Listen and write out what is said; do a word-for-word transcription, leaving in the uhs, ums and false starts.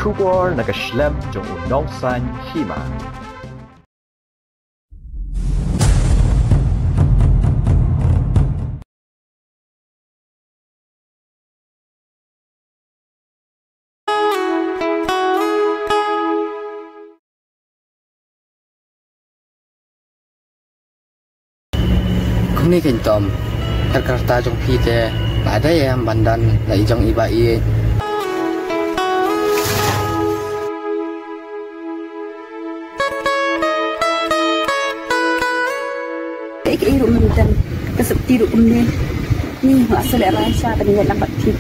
Khubor na ka shlem jong u nongsan hima. Kumne keiñ Tom, ka karta jong phi te la dei em ban don la i jong i Bah Ïeit? Kaei kaei ruh mynta ka sopti ruh kumne. Ni nga sa leh rang sha ban ïaid lang bad phi.